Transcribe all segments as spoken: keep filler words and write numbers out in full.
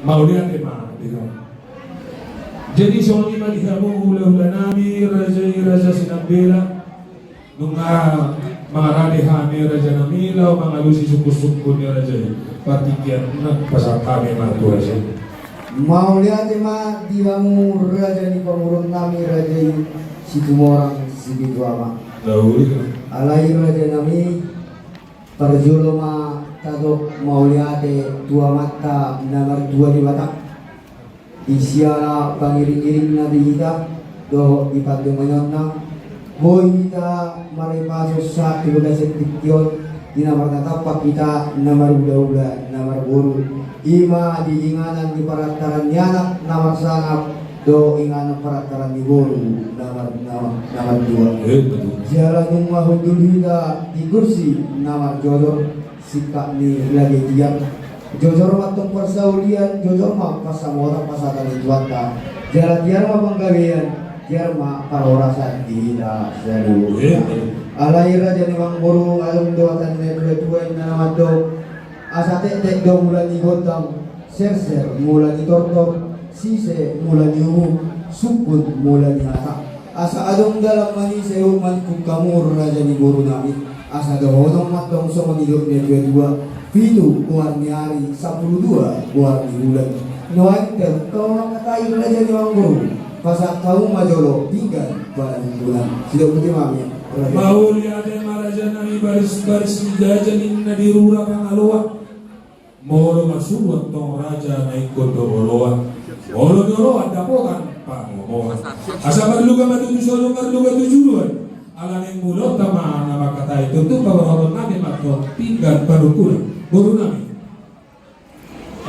Mauliate ma di hamu. Jadi songon i ma di hamu hulahula nami, raja i, raja Sinambela. Nunga mangarade hami raja nami laho mangalusi sungkunsungkun ni raja i. Partingkian na pasahat hami ma tu raja i. Mauliate ma di hamu raja ni pamoruon nami, raja i Situmorang Sipitu Ama. Alai raja nami, parjolo ma tadok mauliate tu amanta na martua Debata. Di siala pangiringiringna di hita dohot di pandohanonna, boi hita marripaso sahat tu bagasan tingki on di na marnatampak hita na marhulahula na marboru, i ma di inganan ni parantaran ni anak na marsangap dohot inganan parantaran ni boru na mar-, na mar-, na martua. Jala nunga hundul hita di kursi na marjojor, singkat ni lage tiang. Jojor ma tong parsaulian, jojor ma pansamotan pasahat ni Tuhanta. Jala tiar ma panggabean, tiar ma parhorasan di hita saluhutna. Alai raja ni amangboru, adong do hata ni natuatua inna na mandok: Asa tektek do mula ni gondang, serser mula ni tortor, sise mula ni uhum, sungkun mula ni hata. Asa adong dalan manise, huhut manungkun hamu raja ni boru nami. Asa dohonon ma tong songon nidok ni natuatua: Pitu goar ni ari, sampulu dua goar ni bulan. Nuaeng pe hamu mangkatai raja ni amangboru, pasahat hamu ma jolo pinggan panungkunan. Sidok boti ma hami raja. Mauliate ma raja nami, barisbaris ni jaja ninna di rura Pangaloan. Molo masuruan tong raja na ingkon do oloan, molo di oloan dapotan pangomoan. Asa marluga ma tutu solu, marluga tu juluan. Ala naeng mulaonta ma na mangkatai, tontu paborhaton nami ma tong pinggan panungkunan. Boru nami.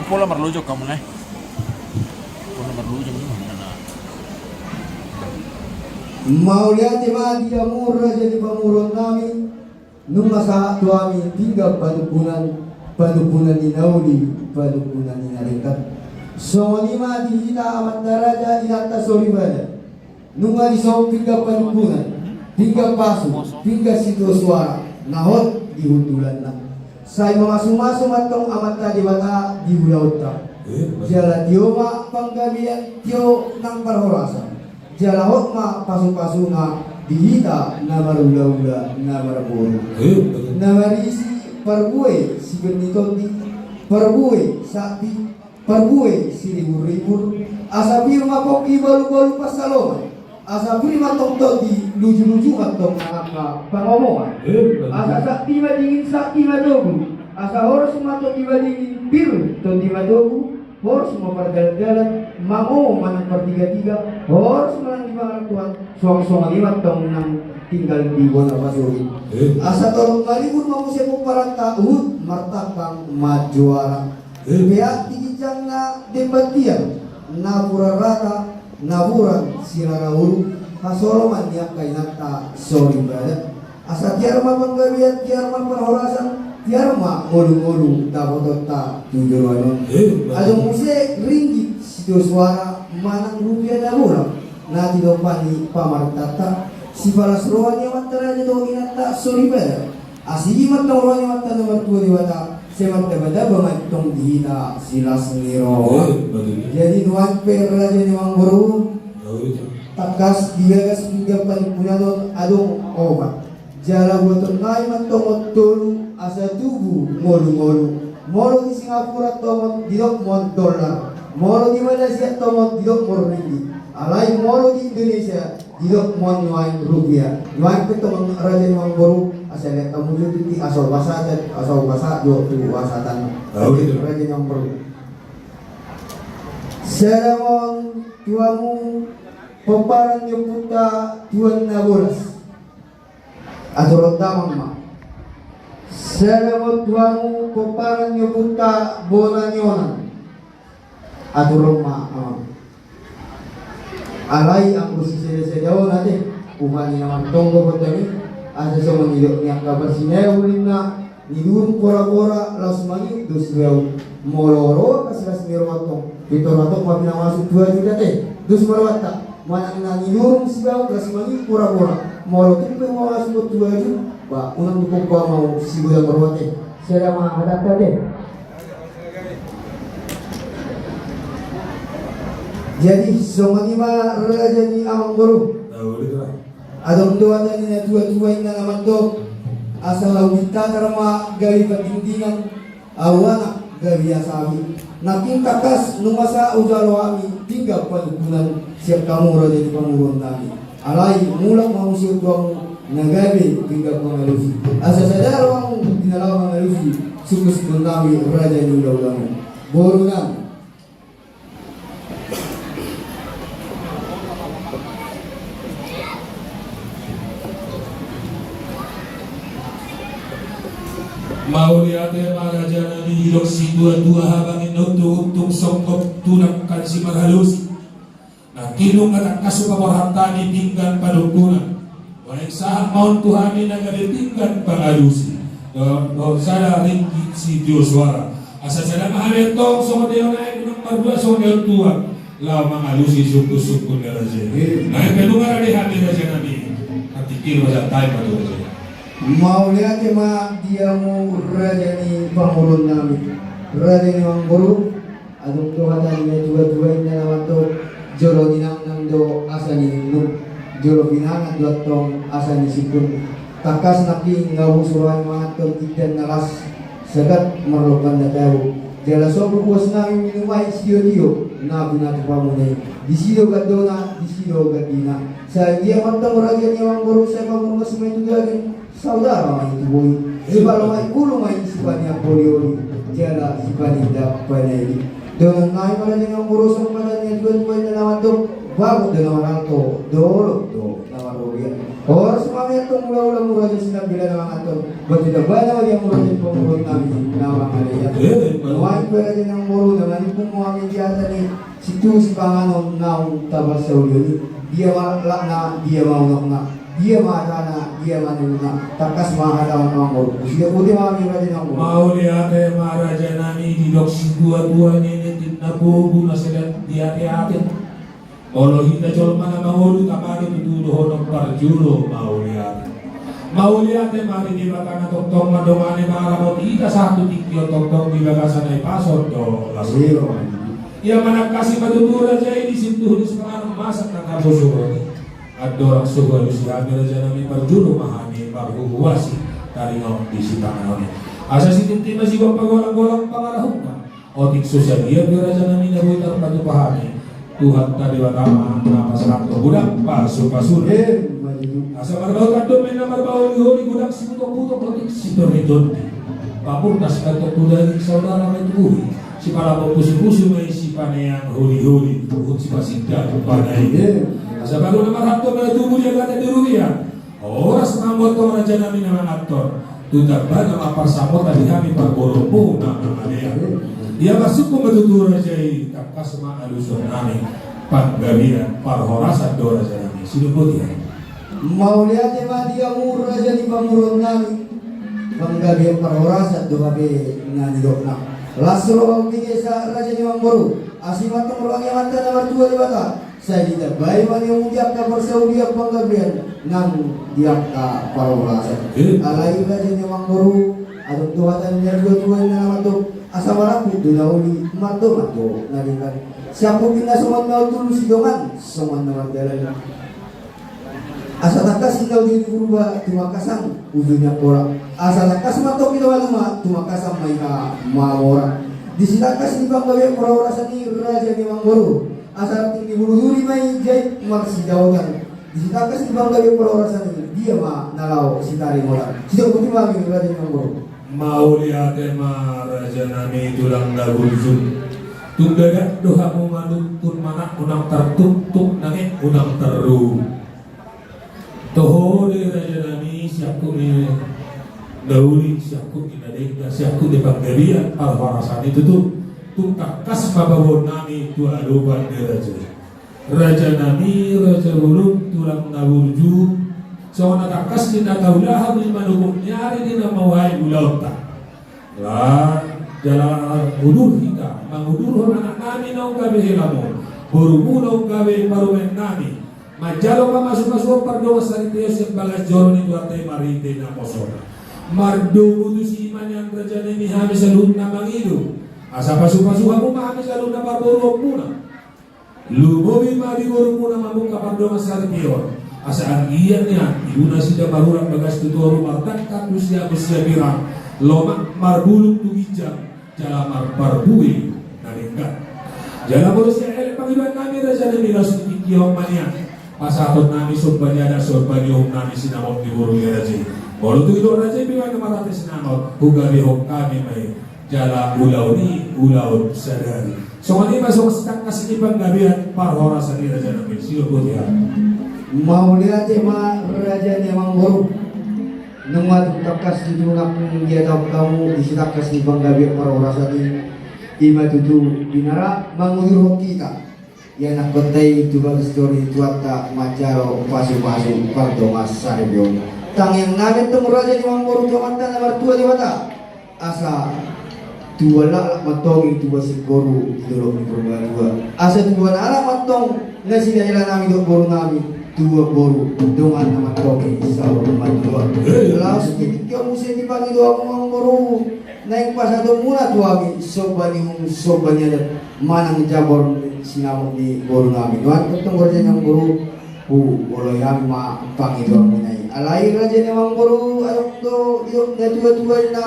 Pola marlojong hamu na. Pola marlojong hamu na. Mauliate ma di hamu raja ni pamoruon nami. Nunga sahat tu hami pinggan panungkunan, panungkunan ni na uli, panungkunan ni na denggan. Songon i ma di hita amanta raja, inanta soripada. Nunga dison pinggan panungkunan, pinggan pasu, pinggan sitio suara na hot di hundulanna. Sai mamasumasu ma tong Amanta Debata di ulaonta. Jala tio ma panggabean, tio nang parhorasan. Jala hot ma pasupasuna di hita na marulaula na marboru. Na marisi parbue siberni tondi, parbue sakti, parbue siriburribur. Asa pir ma pongki balubalu pansalongan. Asa pir ma tong tondi, lujuluju ma tong nang angka pangomoan. Asa sakti ma dingin, sakti ma togu. Asa horas ma tondi madingin, pir tondi matogu. Horas ma pardalandalan, mangomo ma nang partigatiga, horas ma nang di pangarantoan, suang songon i ma tong nang tinggal di bona pasogit. Asa torop maribur ma muse pomparanta, huhut martangkang manjuara. Peak di ginjangna demban tiar, napuran rata, napuran sirara ulu, hasoloman ni angka inanta soripada. Asa tiar ma panggabean, tiar ma parhorasan, tiar ma ngolungolu dapotonta tu joloan on. Adong muse ringgit sitio suara manang rupia na bolak na tinompa ni pamarentanta, sipalas roha ni amanta raja dohot inanta soripada. Asi i ma tong roha ni amanta na martua Debata, sai martabataba ma i tong di hita silas ni roha. Jadi nuaeng pe raja ni amangboru, tangkas di bagas pinggan panungkunan on adong opat. Jala buaton nai ma tong on tolu, asa tubu ngolungolu. Molo di Singapura tong on didok ma on dolar. Molo di Malaysia tong on didok ma on ringgit. Alai molo di Indonesia didok ma on nuaeng rupia. Nuaeng pe tong on raja ni amangboru, asa lean hamu jo tingki, asa hupasahat, asa hupasahat jo tu hasahatan. Raja ni amangboru. Sada ma on tu hamu pomparan ni ompunta Tuan Nabolas. Aturon damang ma. Sada ma on tu hamu pomparan ni ompunta bona ni onan. Aturon ma amang. Alai anggo sisadasada on ate, upa ni na martonggo gondang i, asa songon nidok ni angka parsinea ulimna, nidurung porapora laos mangihut do sibaut. Molo ro angka silas ni roha tong, pintor hatop ma pinamasuk tu hajut ate. Dos ma rohanta. Manang na nidurung sibaut laos mangihut porapora, molo tung pe hupamasuk tu hajut, ba unang dungkon ho au sigodang roha ate. Sada ma hatanta ate. Jadi songon i ma raja ni amangboru. Adong do hata ni na tuatua inna na mandok, asa laho bintang ma gabe patingtingan, ahu anak gabe hasahi. Nangkin tangkas nunga sa hujalo hami pinggan panungkunan sian hamu raja ni pamoruon nami. Alai mulak ma muse tu hamu na gabe pinggan pangalusi, asa sada rohamu di na laho mangalusi sungkunsungkun nami raja ni hulahula. Boru nami. Mauliate ma raja nami, didok situatua, habang ni na untukuntuk songgop tu dangkan simarhalusi. Nangkin nunga tangkas hupaborhat hami pinggan panungkunan. Naeng sahat ma on tu hami na gabe pinggan pangalusi dohot sada ringgit sitio soara. Asa sada ma hami antong songon daion aek, unang mardua songon daion tuak, laho mangalusi sungkunsungkun ni raja i. Naeng pe nunga rade hami raja nami. Hatiha ma santabi ma tu raja i. Mauliate ma di hamu raja ni pamoruon nami, raja ni amangboru. Adong do hata ni na tuatua inna na mandok, jolo ninangnang do asa ninungnung, jolo pinangan do antong asa nisungkun. Tangkas nangkin nga bosur hami mangan antong indahan na las, sagat marlompan na tabo. Jala sobu uas nami minum aek sitiotio na pinatupamu na i. Disi do gandona, disi do gandina. Sai dia ma antong raja ni amangboru, sai pamurnas ma i tu daging, saudara ma i tu bohi. Sipalomak ni gulu ma i sipaneang holioli, jala sipaninda panaili. Dongan nami ma raja ni amangboru, songon hata ni na tuatua inna na mandok, bagot do na marhalto, dolok do na marrobean. Horas ma hami antong hulahula muna raja sinambela na manganhon, batu tamba na ma di hamu raja ni pamoruon nami na mangalean. Nuaeng pe raja ni amangboru, na manungkun ma hami di hata ni situtu sipanganon naung taparsaulihon i. Dia ma lakna, dia ma unokna, dia ma hatana, dia ma nidokna. Tangkas ma hata on amangboru. Usia pute ma hami raja ni amangboru. Mauliate ma raja nami, didok situatua, nini tinambobu na sahat di ateate. Olo hita jolma na mangolu, tapake tutu dohonon parjolo mauliate. Mauliate ma di Debata na tongtong mandongani, mangaramoti hita sahat tu tingki on, tongtong di bagasan na hipason do las. Ia manangkasi ma tutu raja i di sintuhu ni sipanganon masak na tabosohon i. Andorang so hualusi hami raja nami, parjolo ma hami marhuhuasi taringot di sipanganon i. Asa sitintin ma siboan pagolanggolang pangarahutna. Otik so sadia pe raja nami na boi tarpatupa hami, Tuhanta Debata ma na pasahathon godang pasupasuna. Asa marbaotan do ma inna marbaoliholi, godang siputoputok otik sitoritondi. Pamurnas ma antong tu daging, saudara ma i tu bohi. Sipalambok pusupusu ma i sipaneang holiholi, huhut sipasinda panaili. Asa baru na marhalto ma na tubu di agatan di rurian. Horas ma hamu antong raja nami na manganhon, tu tambana ma parsamotan di hami parboruonmu na mangalean. Ia marsungkun ma tutu raja i, tangkas ma aluson nami panggabean parhorasan do raja nami. Sidung boti hami. Mauliate ma di hamu raja ni pamoruon nami. Panggabean parhorasan do hape na nidokna. Las roha umbege sa raja ni amangboru. Asi ma antong roha ni amanta na martua Debata. Sai ditambai ma nian di angka parsaulian panggabean nang di angka parhorasan. Alai raja ni amangboru, adong do hata ni na tuatua inna na mandok, asa marangkup do na uli, mardongan do na denggan. Siangkup inna songon na hundul, sidongan songon na mardalan. Asa tangkas inna uju ni Purba, tumangkasan uju ni Angkola. Asa tangkas ma antong hita maluma, tumangkasan ma hita mamora. Disi tangkas ni panggabean parhorasan i raja ni amangboru. Asa ranting ni bulu duri ma i jait marsidaotan. Disi tangkas ni panggabean parhorasan i, dia ma na laho sitaringotan. Sidung boti ma hami raja ni amangboru. Mauliate ma raja nami tulang na burju. Tung gagat do hamu manungkun, manang unang tartuktuk, nang unang tarrubu. Toho do i raja nami, siangkup ni na uli, siangkup ni na denggan, siangkup ni panggabean parhorasan i tutu. Tung tangkas ma paboaon nami tu adopan ni raja i. Raja nami, raja bolon, tulang na burju, songon na tangkas ni na taulahon i, manungkun ni ari di na mauae ulaonta. Lah, jala udur hita mangudurhon anak nami naung gabe helamu, borumu naung gabe parumaen nami. Manjalo pamasumasuon pardongansaripeon sian bagas joro ni Tuhanta i marhite naposona. Mardomu tusi i ma nian raja nami, hami saluhutna mangido, asa pasupasu hamu ma hami saluhutna parboruonmuna. Lumobi ma di borumuna mamungka pardongan saripeon, asa anggiat nian ibu nasida marurat bagas tu toru, mardangka tu siamun siapirang, lomak marbulung tu ginjang, jala marparbue na denggan. Jala molo sian elek pangidoan nami raja nami, laos di tingki on ma nian pasahaton nami somba ni adat, somba ni uhum nami sinamot ni boru ni raja i. Molo tung didok raja i pe, ima na maratus sinamot, hugabehon hami ma i jala ulaon i ulaon sadari. Songon i ma songon sitangkas ni panggabean parhorasan i raja nami, sidok boti hami. Mauliate ma raja ni amangboru. Nunga tung tangkas tutu nangkin dihatahon hamu di sitangkas ni panggabean parhorasan i, ima tutu di na ra mangudurhon hita ianakhonta i tu bagas toru ni Tuhanta manjalo pasupasu pardongan saripeon. Tangiang nami antong raja ni amangboru tu Amanta na martua Debata, asa tubuan laklak ma antong i tubuan singkoru di dolok ni Purbatua, asa tubuan anak ma antong nasida hela nami dohot boru nami, tubuan boru, dongan na mantong i saur matua. Laos di tingki on muse dipangido hamu amangboru, naeng pasahatonmuna tu hami somba ni uhum somba ni adat manang jambar sinamot ni boru nami. Nuaeng pe antong raja ni amangboru, huoloi hami ma pangidoanmuna i. Alai raja ni amangboru, adong do didok natuatua inna,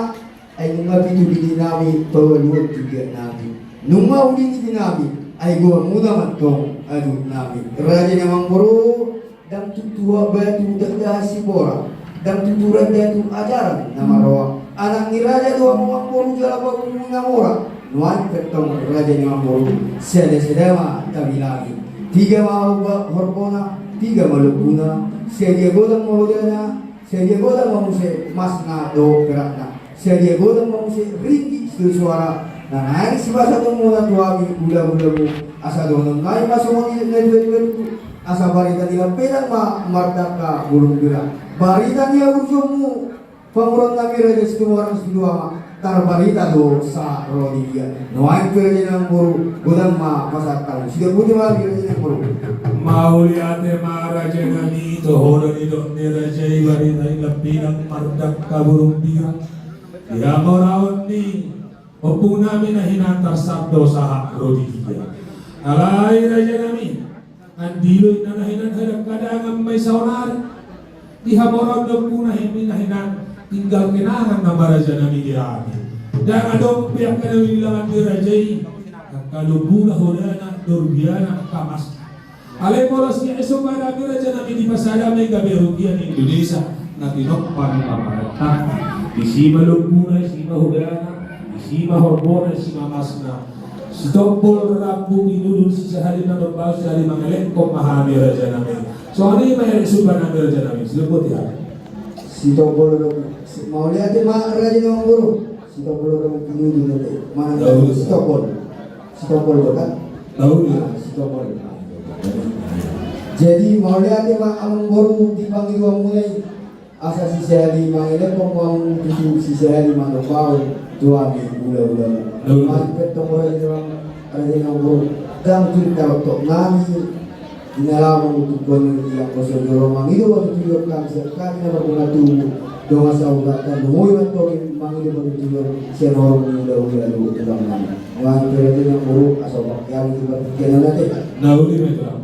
ai nunga pitu bini nami, paualuhon tu giat nami. Nunga uli ni bini nami, ai goarmuna ma antong adut nami. Raja ni amangboru, ndang tutu batu tandahan sibora, ndang tutu randa tu ajaran na marroha. Anak ni raja do hamu amangboru jala pahompu na mora. Nuaeng pe antong raja ni amangboru, sadasada ma tabilangi. Piga ma horbona, piga ma lombuna, sadia godang ma hodana, sadia godang ma muse masna dohot perakna, sadia godang ma muse ringgit sitio soara na naeng sipasahatonmuna tu hami hulahulamu, asa dohonon nami ma songon i na dua dua tu, asa barita ni lampedang ma mardangka bulung bira. Barita ni haburjuonmu pamoruon nami Raja Situmorang Situama, tarbarita do sahat ro di dia. Nuaeng pe raja ni amangboru, godang ma pasahat hamu. Sidok boti ma raja ni amangboru. Mauliate ma raja nami, toho do didok ni raja i, barita ni lampedang mardangka bulung bira. Di hamoraon ni ompung nami na hinan tarsap do sahat ro di dia. Alai raja nami, andilo inna na hinan hadanghadangan ma i saonari. Di hamoraon ni ompung nami na hinan tinggal kenangan nama raja nami di hami. Ndang adong pe angka na nillangan ni raja i, angka lombuna, hodana, dorbiana, angka masna. Alai molo sian i somba nami raja nami, dipasada ma i gabe rupiah ni Indonesia na tinompa ni pamarentana. Disi ma lombuna, disi ma hodana, disi ma horbona, disi ma masna. Sitombol rambu pinudun, sisahali mandomba, sisahali mangelekhon ma hami raja nami. Songon i ma elek somba nami raja nami. Sidok boti hami. Sitombol rambu. Mauliate ma raja ni amangboru. Sitombol rambu pinudun ate. Mana sitombol? Sitombol do kan? Tahu dia. Sitombol. Jadi mauliate ma amangboru di pangidoanmuna i. Asa sisahali mangelekhon ma hamu tutu, sisahali mandombahon tu hami hulahulamu. Nuaeng pe antong raja ni amangboru, ndang tung tarotop nami di na laho mangutupkon i, anggo so jolo mangido patuturion hami sian hami na mardongan tubu, dongan sahuta, tarlumobi ma antong i mangido patuturion sian horong ni hulahula dohot tulang nami. Nuaeng pe raja ni amangboru, asa hupakke hamu tu partingkian on ate. Na uli ma i tulang.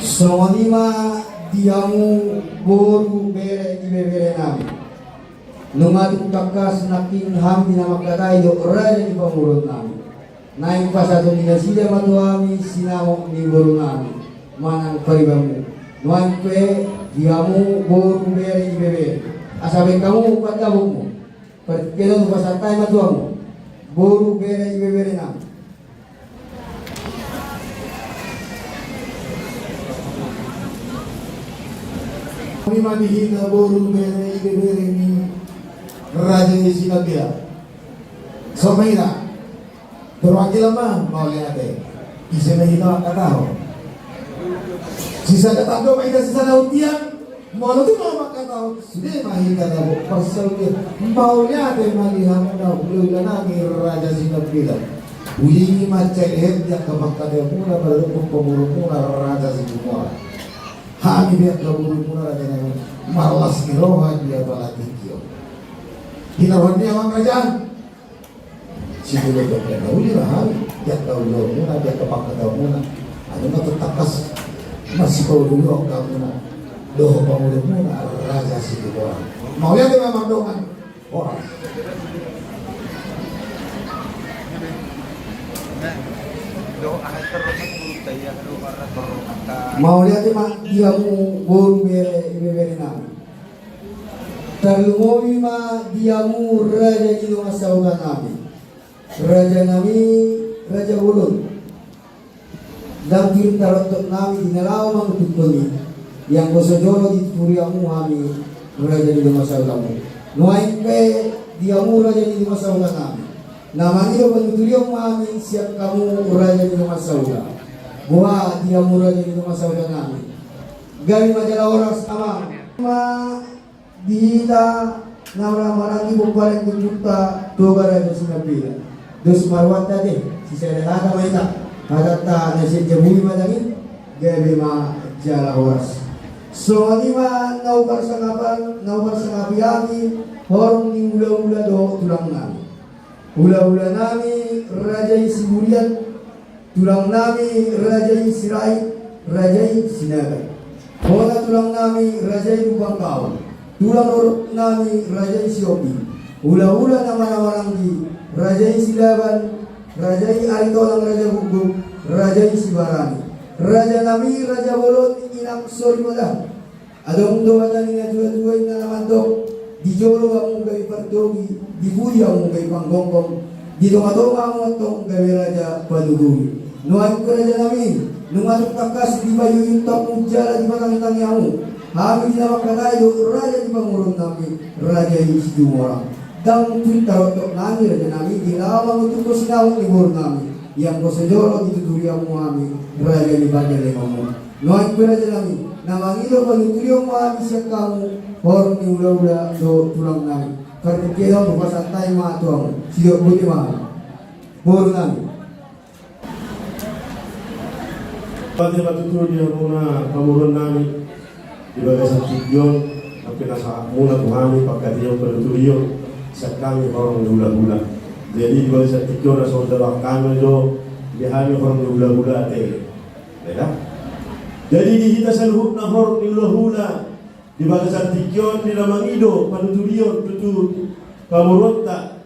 Songon i ma di hamu boru bere ibebere nami. Nunga tung tangkas nangkin hami na mangkatai dohot raja ni pamoruon nami. Naeng pasahaton ni nasida ma tu hami sinamot ni boru nami manang paribanmu. Nuaeng pe di hamu boru bere ibebere, asa baen hamu umpat gabungmu. Partingkian on hupasahat hami ma tu hamu boru bere ibebere nami. Hami ma di hita boru bere ibebere ni raja i Sinambela. Songon i ma hita. Perwakilan ma, mauliate. Ise ma hita mangkatahon? Sisada tando ma hita, sisada undian. Molo tung mangkatahon, sude ma hita dapot parsaulian. Mauliate ma di hamuna hulahula nami raja Sinambela. Ulingi ma cai leher di angka pangkataionmuna, maradophon pamurumuna raja Situmorang. Hami pe angka borumuna raja nami, marlas ni roha di apala tingki on. Hinaroan ni amang raja. Sipuluh dohot na uli ma hami. Angka ulaonmuna, angka pangkataionmuna, adong ma tangkas marsipaolo-oloan hamuna dohot pangulumuna Raja Situmorang. Mauliate ma mardongan. Horas. Mauliate ma di hamu boru, bere, ibebere nami. Tarlumobi ma di hamu raja ni dongan sahuta nami, raja nami, raja bolon. Ndang tung tarontok nami di na laho mangutukkon i, ianggo so jolo dituturi hamu hami raja ni dongan sahuta nami. Nuaeng pe di hamu raja ni dongan sahuta nami, na mangido panuturion ma hami sian hamu raja ni dongan sahuta. Boha di hamu raja ni dongan sahuta nami? Gabe ma jala horas, amang. Ma di hita na marhahamaranggi pomparan ni ompunta Toga Raja Sinambela. Dos ma rohanta, ate, sisada hata ma hita. Hatanta na sian jabu i ma tangkas, gabe ma jala horas. Songon i ma na huparsangapan, na huparsangapi hami horong ni hulahula dohot tulang nami. Hulahula nami raja i Siburian, tulang nami raja i Sirait, raja i Sinaga. Bona tulang nami raja i Lumban Gaol, tulang rorobot nami raja i Sihombing. Hulahula na marhahamaranggi, raja i Silaban, raja i Aritonang, raja Guguk, raja i Sibarani. Raja nami raja bolon, inang soripada. Adong do hata ni natuatua i na mandok: Di jolo hamu gabe partogi, di pudi hamu gabe panggonggong, di tongatonga hamu antong gabe raja patutugi. Nuaeng pe raja nami, nunga tung tangkas dipaihutihut hamu jala dipatangitangi hamu, hami di na mangkatai dohot raja ni pamoruon nami, raja i Situmorang. Ndang tung tarontok nami raja nami di laho mangutukkon sinamot ni boru nami, ianggo so jolo dituturi hamu hami raja ni pardalananmuna. Nuaeng pe raja nami, na mangido panuturion ma hami sian hamu horong ni hulahula dohot tulang nami. Partingkian on hupasahat hami ma tu hamu. Sidok boti ma hami, boru nami. Patutu di hamuna pamoruon nami, di bagasan tingki on, na pinasahatmuna tu hami pangkataion panuturion sian hami horong ni hulahula. Jadi di bagasan tingki on na so jalo hami do di hami horong ni hulahula, ate. Jadi di hita saluhutna horong ni hulahula di bagasan tingki on, di na mangido panuturion tutu pamoruonta.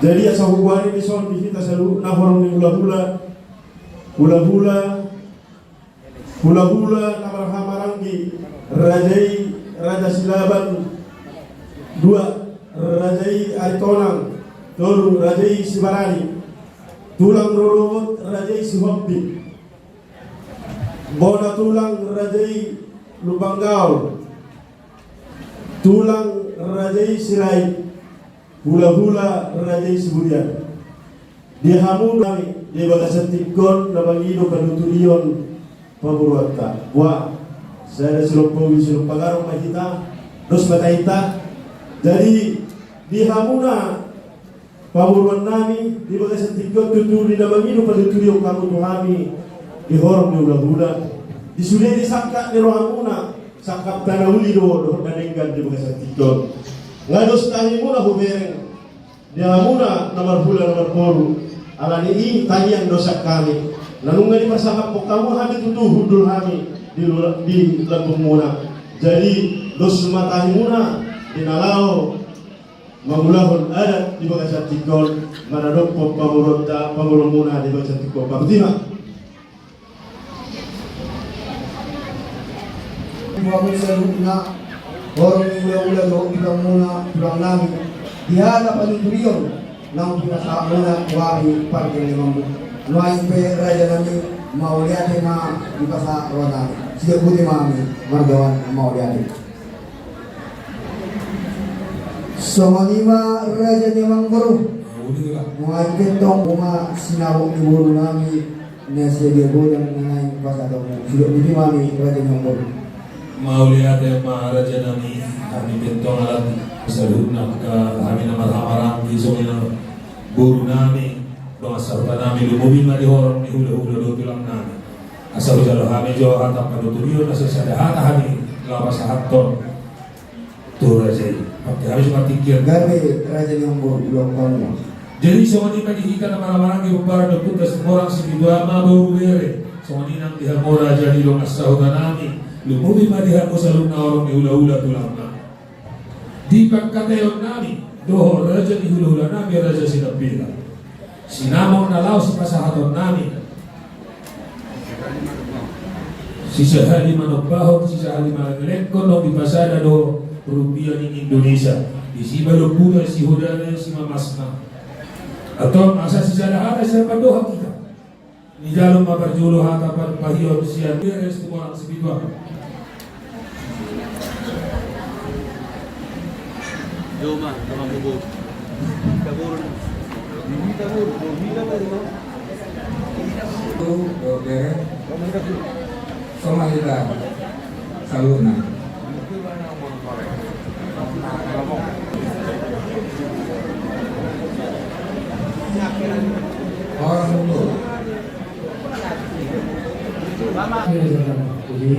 Jadi asa hugoari dison di hita saluhutna horong ni hulahula, hulahula, hulahula na marhahamaranggi, raja i Raja Silaban, dua, raja i Aritonang, tolu, raja i Sibarani, tulang rorobot raja i Sihombing, bona tulang raja i Lumban Gaol, tulang raja i Sirait, hulahula raja i Siburian. Di hamu nami di bagasan tingki on na mangido panuturion pamoruonta. Boha, sada silompa ubi silompa garu ma hita, dos ma tahi hita. Jadi di hamuna pamoruon nami di bagasan tingki on, tutu di na mangido panuturion hamu tu hami di horong ni hulahula, di sude di sangkap ni rohamuna, sangkapta na uli do dohot na denggan di bagasan tingki on. Nga dos tahimuna hubereng di hamuna na marhula na marboru. Alani i tangiang do sian hami, na nunga diparsangaphon hamu hami tutu hundul hami di lula-, di lambungmuna. Jadi dos ma tahimuna di na laho mangulahon adat di bagasan tingki on, manadophon pamoruonta, pamoruonmuna di bagasan tingki on. Paboti ma. Di hamu saluhutna horong ni hulahula dohot tulangmuna, tulang nami, di hata panuturion naung pinasahatmuna tu hami pardalananmuna. Nuaeng pe raja nami, mauliate ma dipasahat roha nami. Sidok boti ma hami mardongan mauliate. Songon i ma raja ni amangboru. Nuaeng pe antong ma sinamot ni boru nami na sadia godang na naeng pasahatonmu. Sidok boti ma hami raja ni amangboru. Mauliate ma raja nami, hami pe antong alani saluhutna angka hami na marhahamaranggi songon i na boru nami, dongan sahuta nami, lumobi ma di horong ni hulahula dohot tulang nami. Asa hujalo hami jo hata panuturion, asa sada hata hami laho pasahathon tu raja i. Oke, hami so martingkian. Gabe raja ni amangboru, ulang panguan. Jadi songon i ma di hita na marhahamaranggi, pomparan ni ompunta Situmorang Sipitu Ama, boru, bere. Songon i nang di hamu raja ni dongan sahutanami, lumobi ma di hamu saluhutna horong ni hulahula tulangnami. Di pangkataionnami dohot raja ni hulahulanami, Raja Sinambela, sinamot na laho sipasahatonnami, sisahali manombahon, sisahali mangelekhon, naung dipasada do rupia ni Indonesia, disi ma lombuna, disi ma hodana, disi ma masna. Antong asa sisada hata, sisada pandohan hita. Dijalo ma parjolo hata panumpahion sian bere Situmorang Sipitu Ama. Joma, joma bobo. Tabur. Ini tabur, bobi tabur. Tu, bobo. Sama kita. Saluhutna. Horong ni hulahula. Jadi,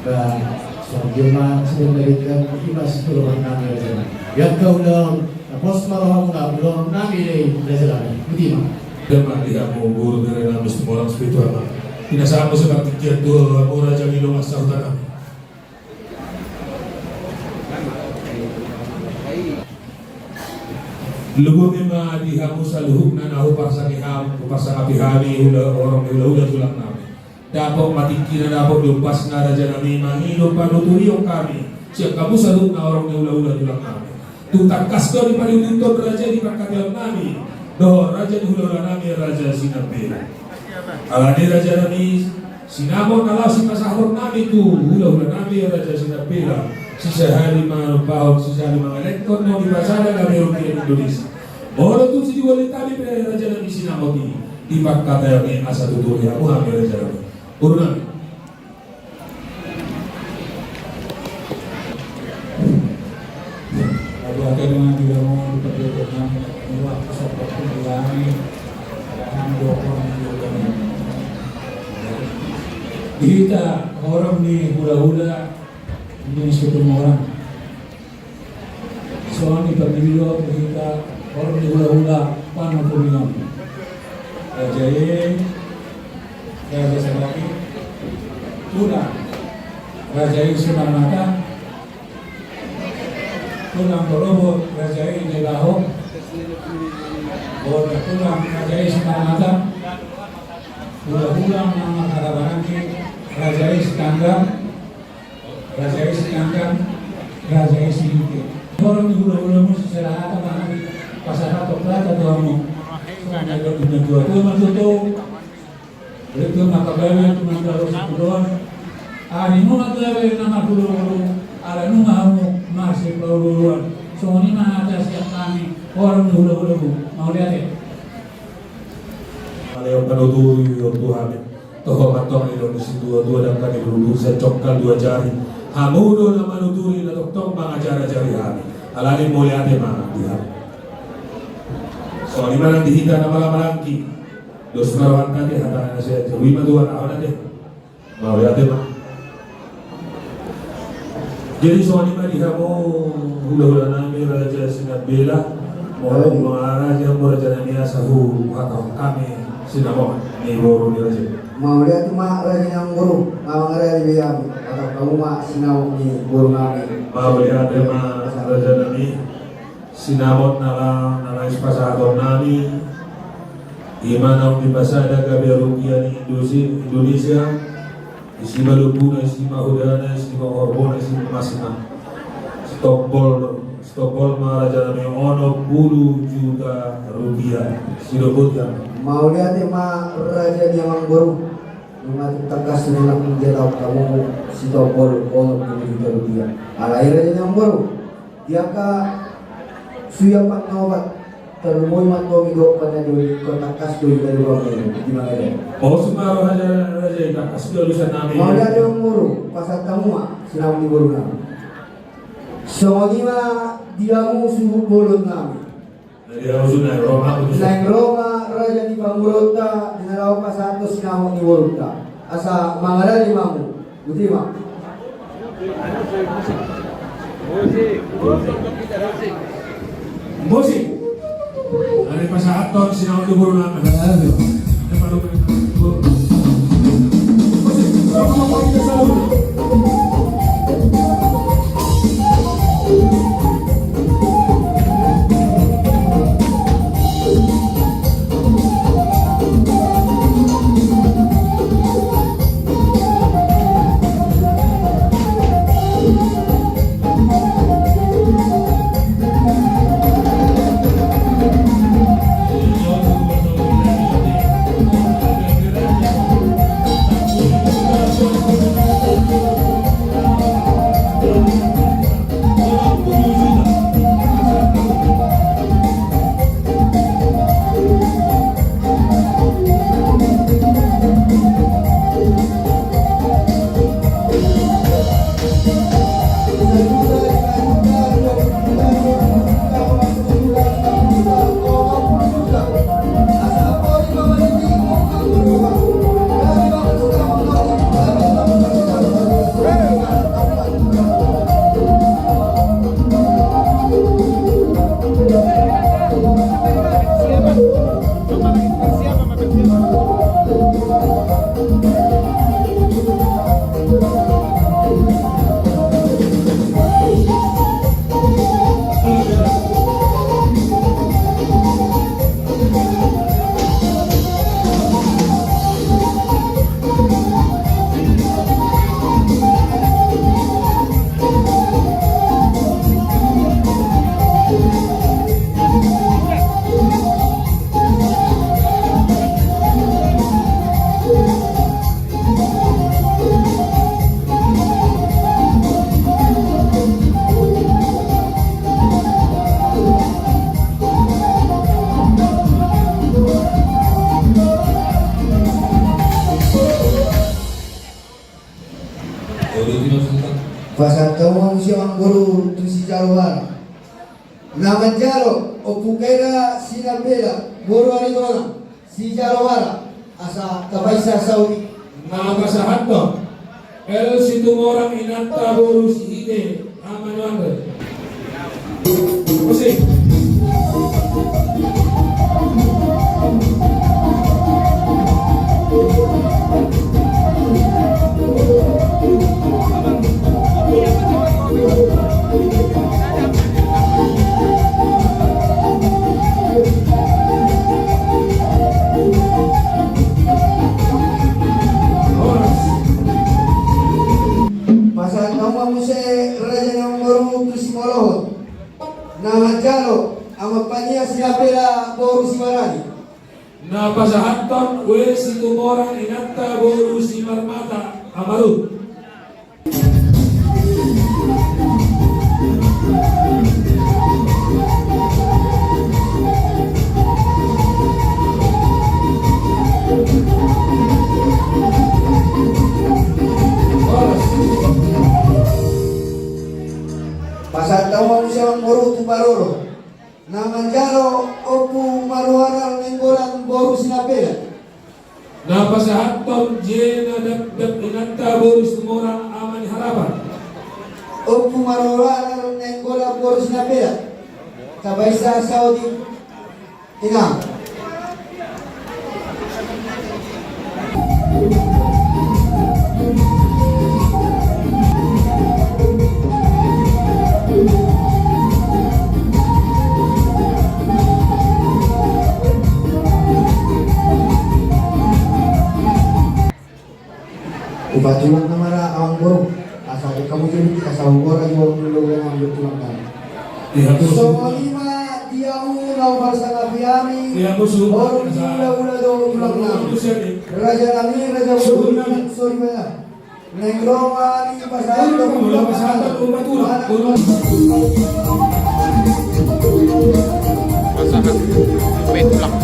ba, songon dia ma sudah dari kan, ima situru nami raja nami. Yang kau dalam, na pos ma rohamuna, ulaon nami do i raja nami. Boti ma. Ima di hamu boru, bere nami Situmorang Sipitu Ama. Pinasahat muse partingkian tu hamu raja ni dongan sahutanami. Lumobi ma di hamu saluhutna na huparsangapi hami, huparsangapi hami hula, horong ni hulahula tulangnami. Dapot ma tingkina, dapot di ombasna raja nami, mangido panuturion hami sian hamu saluhutna horong ni hulahula tulangnami. Tung tangkas do dipaihuthon raja i di pangkataionnami dohot raja ni hulahulanami, Raja Sinambela. Alani raja nami, sinamot na laho sipasahatonnami tu hulahulanami, Raja Sinambela, sisahali manombahon, sisahali mangelekhon, naung dipasada gabe rupia ni Indonesia. Molo tung sidibolit hami pe raja nami sinamot i, di pangkataion i asa tuturi hamu hami raja nami. Boru nami. Lagu akhir dengan juga mau diperjuangkan. Ini waktu seperti ini. Di hita horong ni hulahula, di Situmorang. Songon i pamilio hita horong ni hulahula panuturion. Raja i, Raja Sadari, tulang, Raja i Simarmata, tulang, Borobot, Raja i Daibaho, Borobot, tulang, Raja i Simarmata, hulahula na marhahamaranggi, Raja i Sitanggang, Raja i Sitanggang, Raja i Sihite. Horong ni hulahula muse, sisada hata ma hami pasahathon hata tu hamu. Songon na didok ni natuatua ma tutu. Berarti ma pagawe tu mandalos tudoan. Ari nunga gabe na marhulahula, ala nunga hamu marsipauluuluan. Songon i ma hata sian hami horong ni hulahula. Mauliate. Mauliate panuturion tu hami. Toho ma antong didok ni situatua, dangka ni bulu sian congkal dua jari. Hamu do na manuturi, na tongtong mangajarajari hami. Alani mauliate ma di hamu. Songon i ma nang di hita na marhahamaranggi. Dos ma rohanta ate, hata na sai jabu i ma tuan ahu ate. Mauliate ma. Jadi songon i ma di hamu hulahulanami Raja Sinambela. Molo di mangaraja hamu raja nami, asa huhatahon hami sinamot ni boru ni raja. Mauliate ma raja ni amangboru, na mangaraja be hami, hatahon hamu ma sinamot ni boru nami. Mauliate ma raja nami. Sinamot na la, na laho sipasahatonnami, i ma naung dipasada gabe rupia ni Indosi-, Indonesia, disi ma lombuna, disi ma hodana, disi ma horbona, disi ma masna. Sitombol, sitombol ma raja nami onom pulu juta rupia. Sidobot ya. Mauliate ma raja ni amangboru. Nunga tangkas nunga menjadi tamu sitombol onom pulu juta rupia. Alai raja ni amangboru. Di angka suya panobat, tarlumobi ma antong didok panjadi, ingkon tangkas do i dari ruang ini, di mana ya? Pos ma roha raja, raja i, tangkas do alusan nami. Mauliate ma amangboru, pasahat hamu ma sinamot ni boru nami. Songon i ma di hamu suhut bolon nami. Jadi hamu suhut na i ro ma, hamu suhut. Na i ro ma raja ni pamoruonta, di na laho pasahathon sinamot ni borunta. Asa mangaraja ma hamu. Boti ma. Musik. Ari pasahathon sinamot ni boruna. Pasahat hamu ma muse amangboru tu sijalo bara. Na manjalo Ompu Kaira Sinambela boru Aritonang, sijalo bara, asa tapaisa saut i. Na pasahathon L Situmorang inanta boru Sihite, ama ni Andre. Musik. Pasahat hamu ma muse raja ni amangboru tu simolohon. Na manjalo Ama Pania Sinambela boru Simarani. Na pasahathon W Situmorang inanta boru Simarmata, ama Ruth. Pasahat hamu ma muse amangboru tu parorot. Na manjalo Ompu Maruaral Nainggolan boru Sinambela. Na pasahathon J Nadapdap inanta boru Situmorang, ama ni Harapan. Ompu Maruaral Nainggolan boru Sinambela. Tapaisa saut i. Inang. Hupatulang nama ra amangboru, asa di kamu jadi asa hugora jua dulu dengan ambil tulang nama. Iya, musuh. Songon i ma di hamu na huparsangapi hami. Iya, musuh. Boru ni hulahula do tulang nama. Musuh, iya. Raja nami, raja musuh, boru nami. Sorry, Bang. Naeng ro ma hami pasahat. Iya, musuh, pasahat, tulang. Pasahat. Wait, tulang.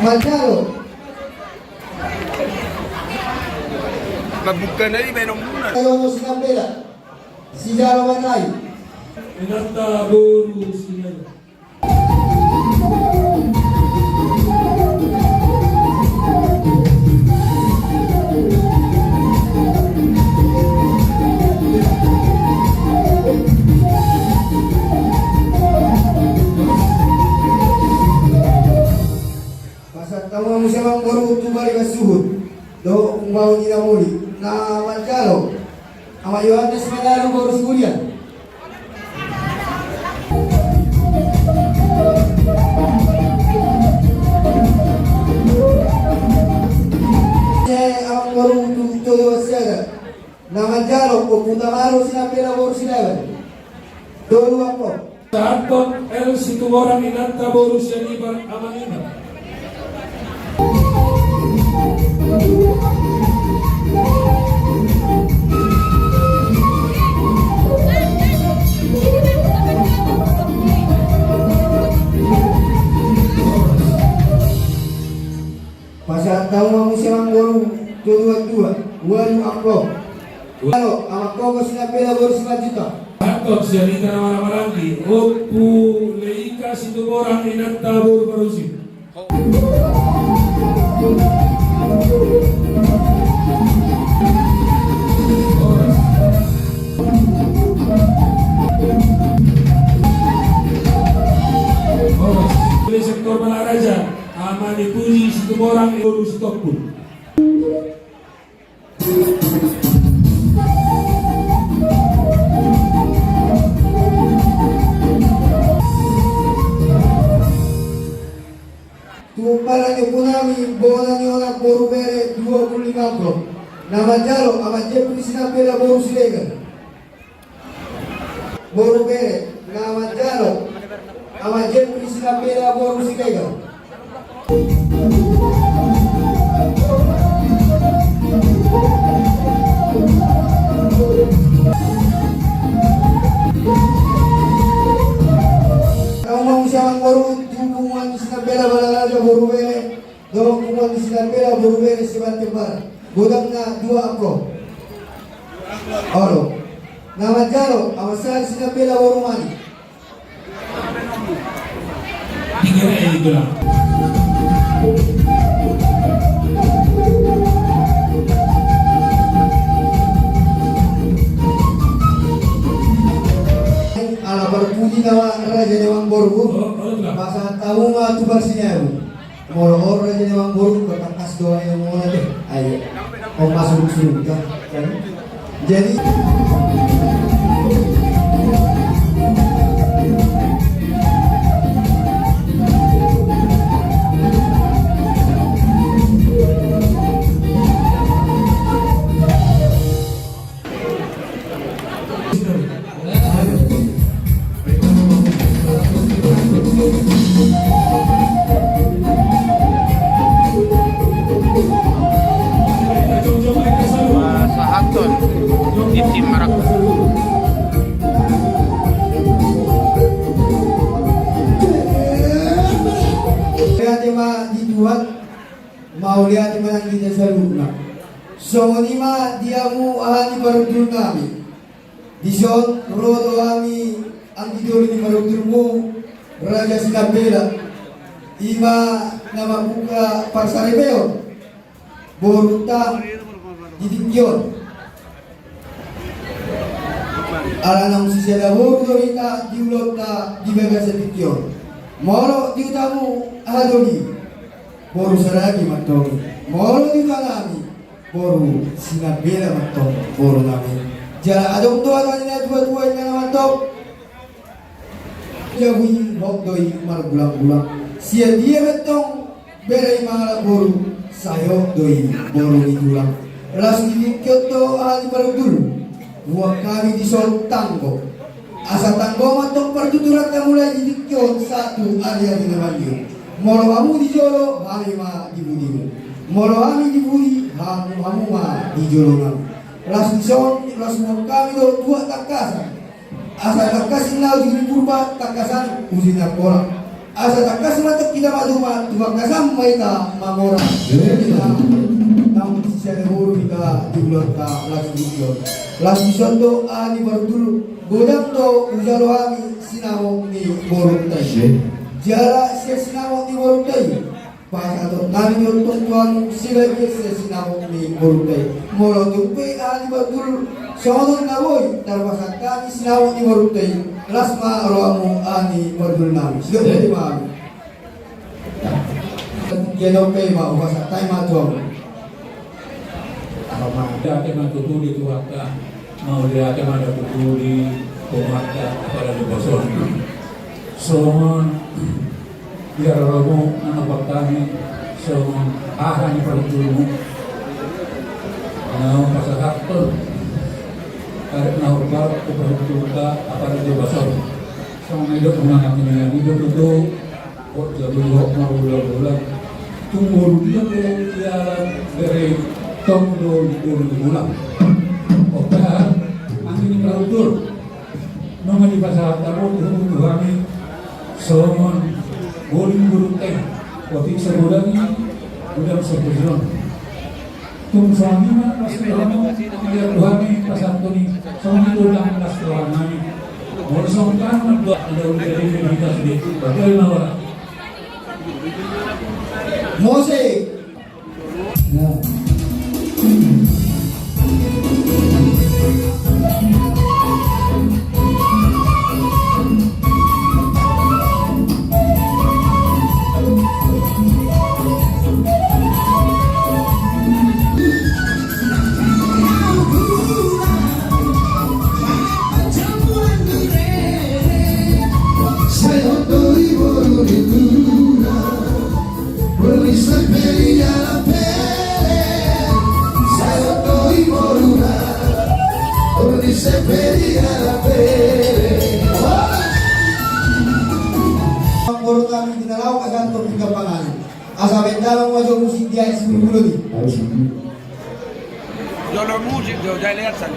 Manjalo. Mabuka na i baenon muna. Ayo, Sinambela. Sijalo manai. Inanta boru Sinambela. Pasahat hamu ma muse amang boru tu pariban suhut dohot umbaon ni na muli. Na manjalo Amak Yohanes Manalu boru Siburian. Amang boru tu Toga Siaga. Na manjalo Ompu Tamaro Sinambela boru Silaban. Tolu amplop. Sahathon L Situborang inanta boru Sianibar amang inang. Pasahat hamu ma muse amang boru tu dua dua, ualu amplop. Halo, amang Koko Sinambela boru Simanjuntak. Sahathon Sianibar amang maranggi, Ompu Leika Situborang inanta boru Parhusip. Sektor Balaraja. Ama ni Puji Situborang boru Sitompul. Tumpal ni ompunami, bona ni ona boru Bere dua pulu lima amplop. Na manjalo Ama Jepri Sinambela boru Siregar. Boru Bere, na manjalo Ama Jepri Sinambela boru Siregar. Hamu ma muse amang boru tu punguan ni Sinambela Balaraja boru Bere. Dohot punguan ni Sinambela boru Bere Sibanten Barat. Godangna dua amplop. Olo. Na manjalo Ama Sari Sinambela boru Mani. Tiga na i, Tulang. Ala parpudi nama raja ni amang boru. Olo, olo, Tulang. Pasahat hamu ma tu parsinabung. Molo on raja ni amang boru, bertangkas doa yang mau nanti. Ayo. Om masuk surga. Jadi. Pasahathon di tim Marak. Mauliate ma di Tuhan, mauliate ma nang di hita saluhutna. Songon i ma di hamu aha ni parhundul nami. Dison ro do hami anggi doli ni parhundulmu, Raja Sinambela, i ma na mambuka parsaripeon borunta di tingki on. Ala naung sisada boru do hita di ulaonta di bagasan tingki on. Molo di hutamu aha do i, boru Saragi ma antong i. Molo di huta nami, boru Sinambela ma antong boru nami. Jala adong do hata ni natuatua inna ma antong. Jabu i hot do i margulanggulang. Sian dia ma antong bere i mangalap boru, sai hot do i boru ni tulang. Laos di tingki on do aha ni parhundul, buat hami dison tanggo. Asa tanggo ma antong partuturanta mulai di tingki on sahat tu aliali na mangihut. Molo hamu di jolo, hami ma di pudimu. Molo hami di pudi, hamu, hamu ma di jolo nami. Laos dison, laos huboan hami do tuak tangkasan. Asa tangkas ninna uju ni Purba, tangkasan uju ni Angkola. Asa tangkas ma hita mangolu, Tuhan, asa ma hita mamora. Naung sisada boru hita di ulaonta las dison. Las dison do, aha ni parhundul, godang do hujalo hami sinamot ni borunta i. Jala sian sinamot ni borunta i, pasahaton nami do tong tu hamu sibagian sian sinamot ni borunta i. Molo tung pe aha ni parhundul songon on na boi tarpasahat hami sinamot ni borunta i, las ma rohamu, aha ni parhundul nami. Sidok ma hami. Ia dope ma hupasahat hami ma tu hamu. Mauliate ma tutu di Tuhanta, mauliate ma tutu di Tuhanta, apala di boson. Songon di haroromu na napasahat hami, songon aha ni parhundulmu na hupasahathon, adat na horbar tu parhundulta, apala di boson. Songon i do unang hami nian i do tutu. Hot jabu hot marula-rula. Tung boru dia pe dialap bere, tong do boru di bola. Oke, angin ni parhundul. Nunga dipasahat hamu tu hami songon boru ni borunta i. Otik sagodang i, godang saposion. Tung songon i ma las ni rohamu, mauliate ma hami pasahathon i, songon i do las ni roha nami. Molo songon i ma dua, ada udah di kita sedikit, bagai mawar. Musik. Ya. Boru nami di na laho pasahathon pinggan panganon. Asa baen damang ma jo musik di aek sibulbul i. Jolo musik do, jai lean san.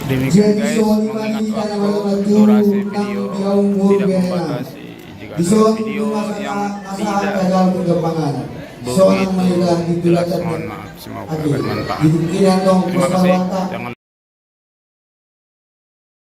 Demikian, guys, mengingat waktu, durasi video tidak membatasi. Jika ada video yang tidak begitu jelas, mohon maaf. Semoga bermanfaat. Terima kasih. Jangan